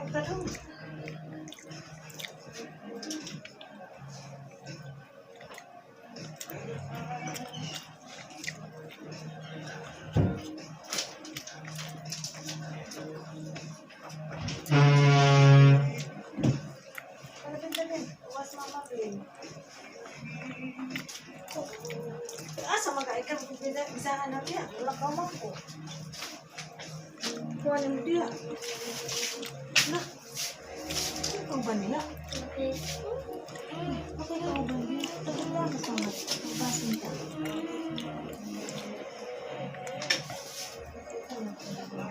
Og tanong. Ano ba? Was mama bin. Asa mga ikaw bisaan na diya? Wala ka man ko. Kuha ni mo diya. Na. Ano ba niya? Okay. Okay na ba niya? Tagal lang sa sama. Basin ka. Ano sa ba?